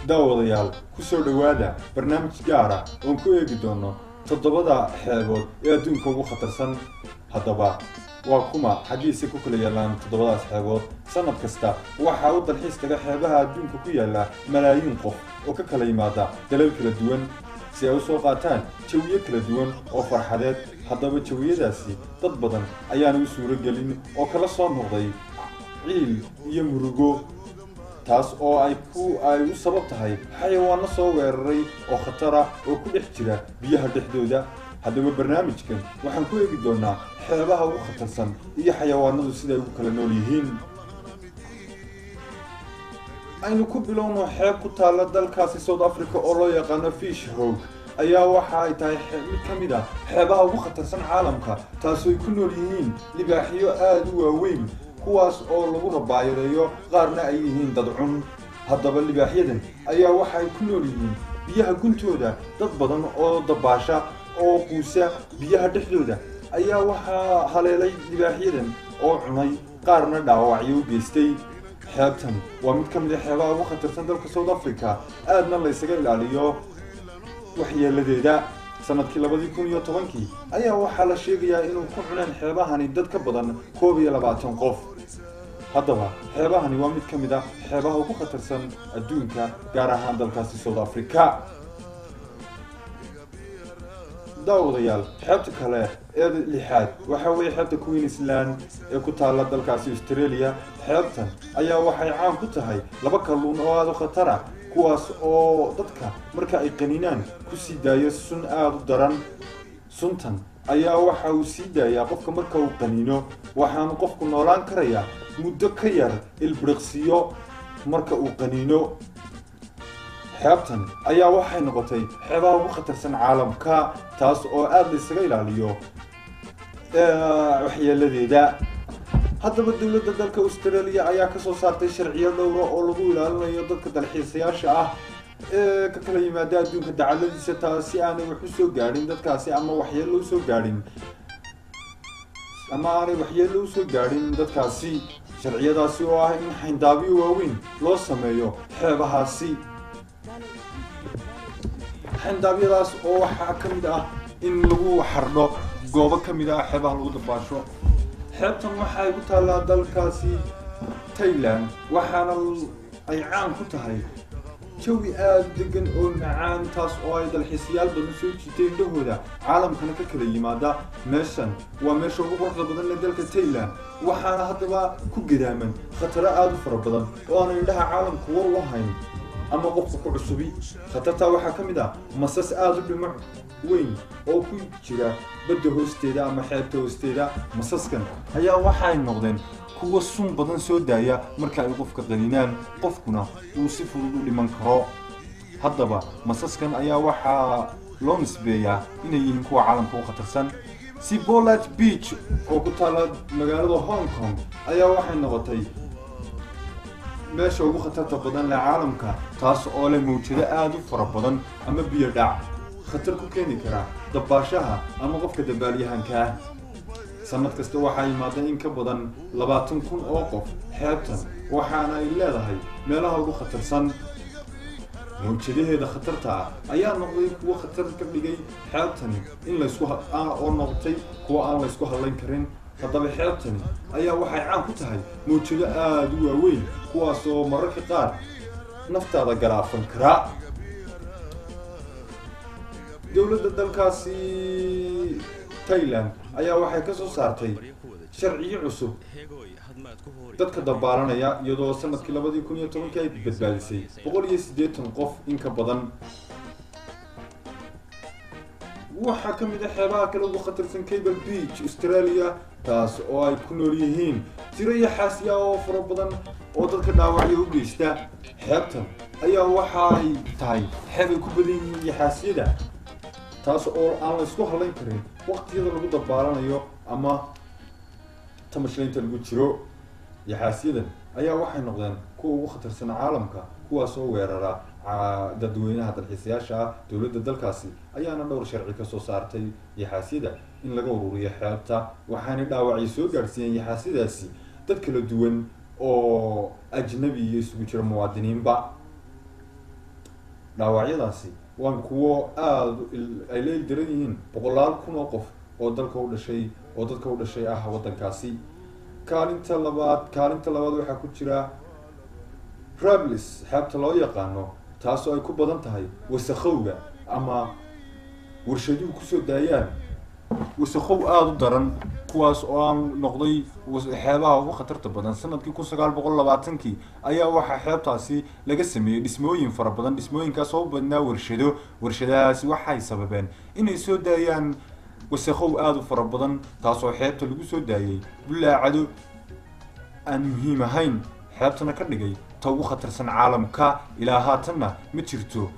Daawadayaal, kusoo dhowaada barnaamij gaara oon ku eegi doono 7da xeebood ee adduunka ugu khatarsan. Haddaba waa kuma, xaggiisa ku kala yaalaan 7daas xeebood? Sanad kasta waxaa u dalxiis taga xeebaha adduunka ku yaala malaayiin qof oo ka kala yimaada dalal kala duwan si ay u soo qaataan jawiyo kala duwan oo farxadeed. Haddaba jawiyadaasi dad badan ayaana u suuro gelin oo kala soo noqday ciil iyo murugo, taas oo ay ku ay u sabab tahay xayawaano soo weeraray oo khatara oo ku dhex jira biyaha dhexdooda. Haddaba barnaamijkan waxaan ku eegi doonaa xeebaha ugu khatarsan iyo xayawaanadu siday ugu kala nool yihiin. Aynu ku bilowno xeeb ku taalla dalkaasi South Africa oo loo yaqaano Fish Hoek ayaa waxa ay tahay mid ka mid ah xeebaha ugu khatarsan caalamka, taasoo ay ku nool yihiin libaaxyo aada u waaweyn, kuwaas oo lagu rabaayadeeyo, qaarna ay yihiin dadcun. Haddaba libaaxyadan ayaa waxa ay ku nool yihiin biyaha guntooda. Dad badan oo dabaasha oo quusa biyaha dhexdooda ayaa waxaa haleelay libaaxyadan oo cunay, qaarna dhaawacyo u geystay. Xeebtan waa mid ka mid a xeebaha ugu khatarsan dalka South Africa, aadna la ysaga ilaaliyo waxyeeladeeda. Sanadkii 2010kii ayaa waxaa la sheegayaa inuu ku cuneen xeebahani dad ka badan 21 qof. Haddaba xeebahani waa mid ka mid a xeebaha ugu khatarsan adduunka, gaar ahaan dalkaasi South Africa. Daawadayaal, xeebta kale ee lixaad waxa weeye xeebta Queensland ee ku taalla dalkaasi Australia. Xeebtan ayaa waxay caan ku tahay 2 kalluun oo aada u khatara, kuwaas oo dadka marka ay qaninaan ku sii daayo sun aada u daran. Suntan ayaa waxa uu sii daayaa qofka marka uu qaniino, waxaanu qofku noolaan karayaa muddo ka yar ilbiriqsiyo marka uu qaniino. Xeebtan ayaa waxay noqotay xeebaha ugu khatarsan caalamka, taas oo aada la isaga ilaaliyo waxyeeladeeda. Haddaba dowladda dalka Australia ayaa kasoo saartay sharciyo dhowra oo lagu ilaalinayo dadka dalxiisayaasha ah ee ka kala yimaada adduunka dacaladiisa, taas si aanay wax u soo gaadhin dadkaasi ama waxyeello usoo gaadhin ama aanay waxyeello usoo gaadhin dadkaasi. Sharciyadaasi oo ah in xayndaabyo waaweyn loo sameeyo xeebahaasi, xayndaabyadaas oo waxaa ka mid ah in lagu xardho goobo ka mid ah xeebaha lagu dabaasho. Xeebtan waxay ku taallaa dalkaasi Thailand, waxaana ay caan ku tahay jawi aada u degan oo macaan, taas oo ay dalxiisayaal badan soo jiitay indhahooda caalamkana ka kala yimaada. Meeshan waa meesha ugu quruxda badan ee dalka Thailand, waxaana haddaba ku gadaaman khataro aada u fara badan oo aanu indhaha caalamku war u hayn ama qofka ku cusubi. Khatartaa waxaa ka mid ah masas aada u dhimac weyn oo ku jira badda hoosteeda ama xeebta hoosteeda. Masaskan ayaa waxay noqdeen kuwa sun badan soo daaya marka ay qofka qaninaan, qofkuna uu si fudud u dhiman karo. Haddaba masaskan ayaa waxaa loo nisbeeyaa inay yihiin kuwa caalamka u khatarsan. Sibolat Beach oo ku taalla magaalada Hong Kong ayaa waxay noqotay meesha ugu khatarta badan leh caalamka, taas oo leh mawjado aada u fara badan ama biyo dhac khatar ku keeni kara dabaashaha ama qofka dabaalyahanka ah. Sanad kasta waxaa yimaada in ka badan 20,000 oo qof xeebtan, waxaana ay leedahay meelaha ugu khatarsan. Mawjadaheeda khatarta ah ayaa noqday kuwo khatar ka dhigay xeebtani in laysku oo noqotay kuwo aan laysku hadlayn karin. Haddaba xeebtani ayaa waxay caan ku tahay mawjado aada u waaweyn, kuwaas oo mararka qaar naftaada galaafan karaa. Dowladda dalkaasi Thailand ayaa waxay ka soo saartay sharciyo cusub dadka dabaalanaya, iyadoo sanadkii 2010kii ay badbaadisay 180 qof in ka badan. Waxaa ka mid ah xeebaha kale ugu khatarsan Cable Beach, Australia, taas oo ay ku nool yihiin tiro iyo xaasiya oo fara badan oo dadka dhaawacyo u geysta. Xeebtan ayaa waxaay tahay xeeb ay ku badan yihiin yaxaasyada, taas oo aan la isku hadlayn karin waqtiyada lagu dabaalanayo ama tamashlaynta lagu jiro. Yaxaasyadan ayaa waxay noqdeen kuwa ugu khatarsan caalamka, kuwaas oo weerara dadweynaha dalxiisayaasha ah. Dowladda dalkaasi ayaana dhowr sharci kasoo saartay yaxaasyada in laga ururiyo xeebta, waxaanay dhaawacyo soo gaadhsiiyeen yaxaasyadaasi dad kala duwan oo ajnabi iyo isugu jira muwaadiniinba. Dhaawacyadaasi waa kuwo aada ay la ildaran yihiin boqolaal kun oo qof oo dalka u dhashay oo dadka u dhashay ah waddankaasi. Kaalinta labaad waxaa ku jira Rablis, xeebta loo yaqaano, taasoo ay ku badan tahay wasakhowga ama warshaduhu kusoo daayaan wasakhow aada u daran, kuwaas oo aan noqday xeebaha ugu khatarta badan. Sanadkii 1920-kii ayaa waxaa xeebtaasi laga sameeyey dhismooyin fara badan, dhismooyinkaas oo u badnaa warshado. Warshadahaasi waxay sababeen inay soo daayaan wasakhow aada u fara badan, taasoo xeebta lagu soo daayey bulaacado aan muhiim ahayn, xeebtana ka dhigay ta ugu khatarsan caalamka. Ilaa haatanna ma jirto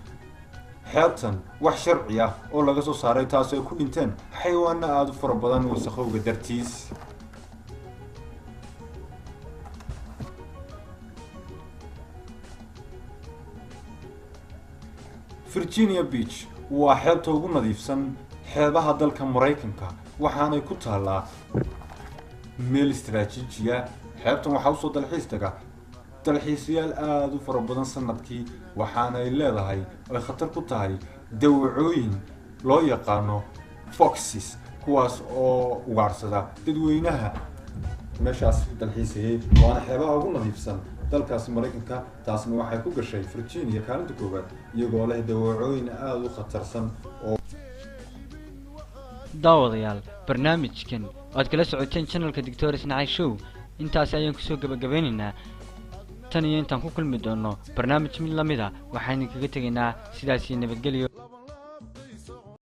xeebtan wax sharci ah oo laga soo saaray, taas ay ku dhinteen xayawaano aada u fara badan wasakhowga dartiis. Virginia Beach waa xeebta ugu nadiifsan xeebaha dalka Maraykanka, waxaanay ku taallaa meel istaraatiijiya. Xeebtan waxaa usoo dalxiis taga dalxiisayaal aada u fara badan sanadkii, waxaanay leedahay ay khatar ku tahay dawacooyin loo yaqaano foxes, kuwaas oo ugaadhsada dadweynaha meeshaas dalxiisayay, waana xeebaha ugu nadiifsan dalkaasi Maraykanka. Taasna waxay ku gashay Virginia kaalinta koowaad, iyagoo leh dawacooyin aada u khatarsan oo Daawadayaal, barnaamijkan waad kala socoteen channelka Doctor Isnacay Show. Intaasi ayaan kusoo gebagabeynaynaa. Tan iyo intaan ku kulmi doono barnaamij mid lamid a, waxaan idinkaga tegaynaa sidaas iyo nabadgelyo.